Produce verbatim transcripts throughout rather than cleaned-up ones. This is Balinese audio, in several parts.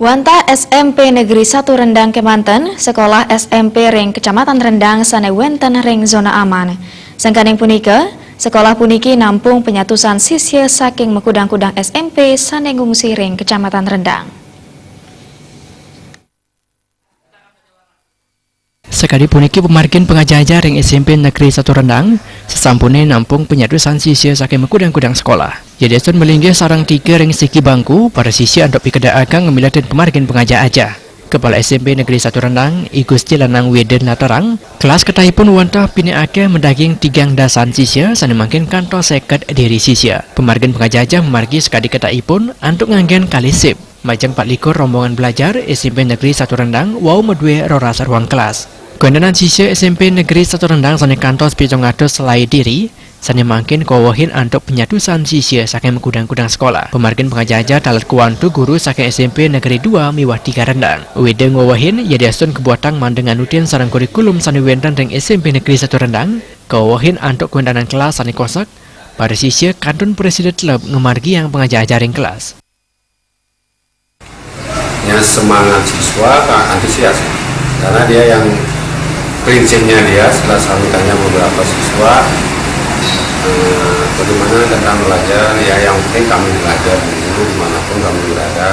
Wantah S M P Negeri Satu Rendang kemanten, sekolah S M P ring Kecamatan Rendang sane wenten ring zona aman. Sangkaning punika, sekolah puniki nampung penyatusan sisya saking makudang-kudang S M P sane ngungsi ring Kecamatan Rendang. Sakadi puniki pamargin pangajah-ajah ring S M P Negeri Satu Rendang, sasampune nampung penyatusan sisya saking makudang-kudang sekolah. Yadiastun malinggih sareng tiga ring siki bangku, para sisya antuk pikedaagang ngamiletin pamargin pangajah-ajah. Kepala S M P Negeri Satu Rendang, I Gusti Lanang Weden natarang, kelas ketahipun wantah pinih akeh madaging tigang dasan sisya, sane mangkin kantos seket diri sisya. Pamargin pangajah-ajah mamargi sakadi ketahipun antuk nganggen kalih sip. Majeng pat likur rombongan belajar S M P Negeri Satu Rendang wau madue roras ruang kelas. Kawentenan sisya S M P Negeri Satu Rendang sane kantos pitung atus selae diri, sane mangkin kawewehin antuk penyatusan sisya saking makudang-kudang sekolah. Pamargin pangajah-ajah taler kawantu guru saking S M P Negeri Dua miwah Tiga Rendang. Weda ngwewehin, yadiastun kabuatang mangda nganutin sareng kurikulum sane wenten ring S M P Negeri Satu Rendang, kawewehin antuk kawentenan kelas sane kosek, para sisya kantun prasida teleb ngamargiang pangajah-ajah ring kelas. Ya, semangat siswa, ka-, antusias. Karena dia yang prinsipnya dia, setelah saya tanya beberapa siswa, eh, bagaimana tentang belajar, ya, yang penting kami belajar dulu, dimanapun kami berada,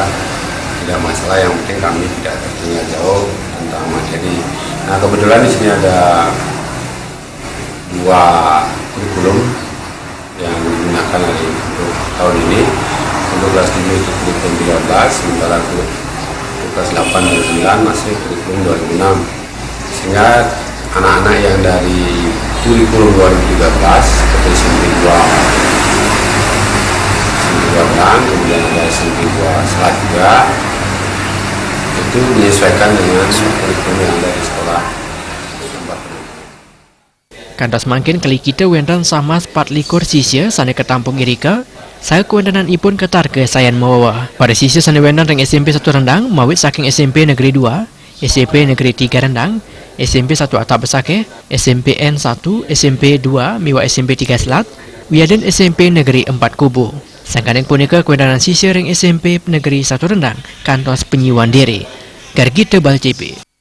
tidak masalah, yang penting kami tidak tertinggal jauh tentang materi. Nah, kebetulan di sini ada dua kurikulum yang digunakan hari untuk tahun ini. Untuk kelas tujuh itu kurikulum tiga belas, sementara untuk, untuk kelas delapan dan sembilan masih kurikulum dua ribu enam. Sehingga anak-anak yang dari kurikulum dua ribu tiga belas seperti S M P dua, S M P dua Belang, kemudian ada S M P dua Selat juga, itu menyesuaikan dengan kurikulum yang ada di sekolah tempat pendidikan. Kantos mangkin kali kita wenten samas pat likur sisya sane katampung irika, saha kawentenanipun katarka sayan maweweh. Para sisya sane wenten ring S M P Satu Rendang, mawit saking S M P Negeri Dua, S M P Negeri Tiga Rendang, S M P Satu Atap Besakeh, S M P N Satu, S M P Dua miwah S M P Tiga Selat, wiadin S M P Negeri Empat Kubu. Sangkaning punika kawentenan sisya ring S M P Negeri Satu Rendang kantos panyiwan diri. Gargita Bal T V.